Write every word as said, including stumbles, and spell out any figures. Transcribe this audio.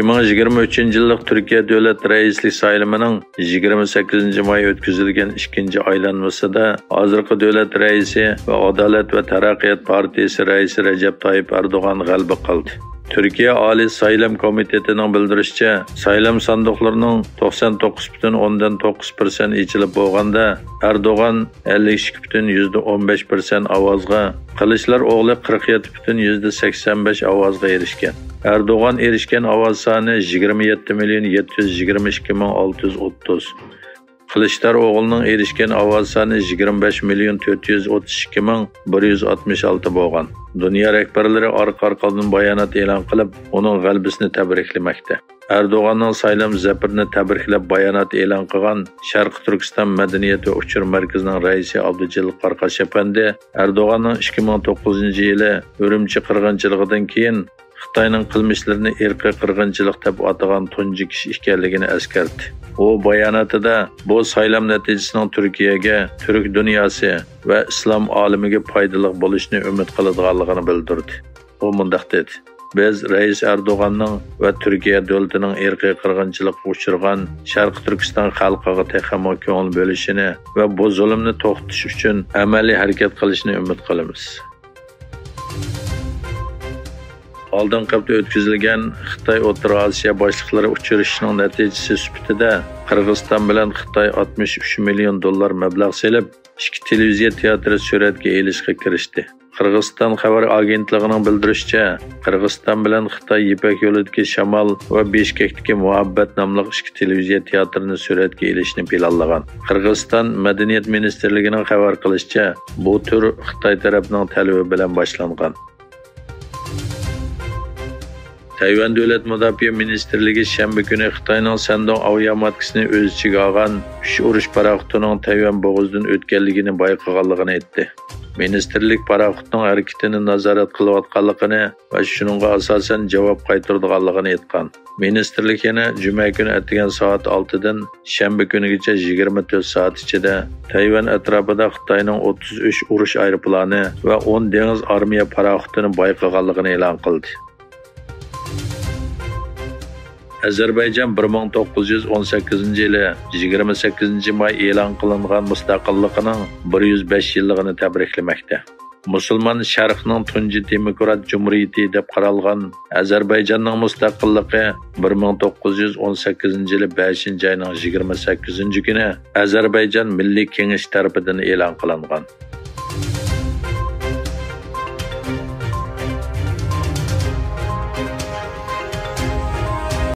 ئىككى مىڭ يىگىرمە ئۈچىنچى يىللىق تۈركىيە دۆلەت رەئىسلىك سايلىمىنىڭ يىگىرمە سەككىزىنچى ماي ئۆتكۈزۈلگەن ئىككىنچى ئايلانمىسىدا ھازىرقى دۆلەت رەئىسى ۋە ئادالەت ۋە تەرەققىيات پارتىيىسى رەئىسى رەجەپ تايىپ ئەردوغان غەلىبە قىلدى. تۈركىيە ئالىي سايلام كومىتېتىنىڭ بىلدۈرۈشىچە، سايلام ساندۇقلىرىنىڭ توقسان توققۇز پۈتۈن ئوندىن توققۇز پىرسەنت ئېچىلىپ بولغاندا، ئەردوغان ئەللىك ئىككى پۈتۈن يۈزدە ئون بەش پىرسەنت ئاۋازغا، قىلىچلار ئوغلى قىرىق يەتتە پۈتۈن يۈزدە سەكسەن بەش ئاۋازغا ئېرىشكەن. ئەردوغان ئېرىشكەن ئاۋاز سانى يىگىرمە يەتتە مىليون يەتتە يۈز يىگىرمە ئىككى مىڭ ئالتە يۈز ئوتتۇز. قىلىچدار ئوغلىنىڭ ئېرىشكەن ئاۋاز سانى يىگىرمە بەش مىليون تۆت يۈز ئوتتۇز ئىككى مىڭ بىر يۈز ئاتمىش ئالتە بولغان. دۇنيا رەھبەرلىرى ئارقا-ئارقىدىن بايانات ئېلان قىلىپ، ئۇنىڭ غەلىبىسىنى تەبرىكلىمەكتە. ئەردوغاننىڭ سايلام زەپىرىنى تەبرىكلەپ بايانات ئېلان قىلغان شەرقىي تۈركىستان مەدەنىيەت ۋە ئۇچۇر مەركىزىنىڭ رەئىسى ئابدۇجېلىل قاراقاش ئەپەندى ئەردوغاننىڭ ئىككى مىڭ توققۇزىنچى يىلى ئۈرۈمچى قىرغىنچىلىقىدىن كېيىن خىتاينىڭ قىلمىشلىرىنى ئىرقىي قىرغىنچىلىق دەپ ئاتىغان تۇنجى كىشى ئىكەنلىكىنى ئەسكەرتتى. ئۇ باياناتىدا بۇ سايلام نەتىجىسىنىڭ تۈركىيەگە، تۈرك دۇنياسى ۋە ئىسلام ئالىمىگە پايدىلىق بولۇشىنى ئۈمىد قىلىدىغانلىقىنى بىلدۈردى. ئۇ مۇنداق دېدى: «بىز رەئىس ئەردوغاننىڭ ۋە تۈركىيە دۆلىتىنىڭ ئىرقىي قىرغىنچىلىققا ئۇچرىغان شەرقىي تۈركىستان خەلقىگە تېخىمۇ كۆڭۈل بۆلۈشىنى ۋە بۇ زۇلۇمنى توختىتىش ئۈچۈن ئەمەلىي ھەرىكەت قىلىشىنى ئۈمىد قىلىمىز.» ئالدىنقى ھەپتە ئۆتكۈزۈلگەن خىتاي ئوتتۇرا ئاسىيا باشلىقلىرى ئۇچرىشىشىنىڭ نەتىجىسى سۈپىتىدە، قىرغىزىستان بىلەن خىتاي ئاتمىش ئۈچ مىليون دوللار مەبلەغ سېلىپ، ئىككى تېلېۋىزىيە تىياتىرى سۈرەتكە ئېلىشقا كىرىشتى. قىرغىزىستان خەۋەر ئاگېنتلىقىنىڭ بىلدۈرۈشىچە، قىرغىزىستان بىلەن خىتاي يىپەك يولىدىكى شامال ۋە بىشكەكتىكى مۇھەببەت ناملىق ئىككى تېلېۋىزىيە تىياتىرىنى سۈرەتكە ئېلىشنى پىلانلىغان. قىرغىزىستان مەدەنىيەت مىنىستىرلىكىنىڭ خەۋەر قىلىشىچە، بۇ تۈر خىتاي تەرەپنىڭ تەلىپى بىلەن باشلانغان. تەيۋەن دۆلەت مۇداپىئە مىنىستىرلىكى شەنبە كۈنى خىتاينىڭ سەندۇڭ ئاۋىئاماتكىسىنى ئۆز ئىچىگە ئالغان ئۈچ ئۇرۇش پاراخوتىنىڭ تەيۋەن بوغۇزىدىن ئۆتكەنلىكىنى بايقىغانلىقىنى ئېيتتى. مىنىستىرلىك پاراخوتنىڭ ھەرىكىتىنى نازارەت قىلىۋاتقانلىقىنى ۋە شۇنىڭغا ئاساسەن جاۋاب قايتۇرىدىغانلىقىنى ئېيتقان. مىنىستىرلىك يەنە جۈمە كۈنى ئەتىگەن سائەت ئالتىدىن شەنبە كۈنىگىچە يىگىرمە تۆت سائەت ئىچىدە تەيۋەن ئەتراپىدا خىتاينىڭ ئوتتۇز ئۈچ ئۇرۇش ئايروپىلانى ۋە ئون دېڭىز ئارمىيە پاراخوتىنى بايقىغانلىقىنى ئېلان قىلدى. ئەزەربەيجان بىر مىڭ توققۇز يۈز ئون سەككىزىنچى يىلى يىگىرمە سەككىزىنچى ماي ئېلان قىلىنغان مۇستەقىللىقىنىڭ بىر يۈز بەش يىللىقىنى تەبرىكلىمەكتە. مۇسۇلمان شەرقنىڭ تۇنجى دېموكرات جۇمھۇرىيىتى دەپ قارالغان ئەزەربەيجاننىڭ مۇستەقىللىقى بىر مىڭ توققۇز يۈز ئون سەككىزىنچى يىلى بەشىنچى ئاينىڭ يىگىرمە سەككىزىنچى كۈنى ئەزەربەيجان مىللىي كېڭىشى تەرىپىدىن ئېلان قىلىنغان.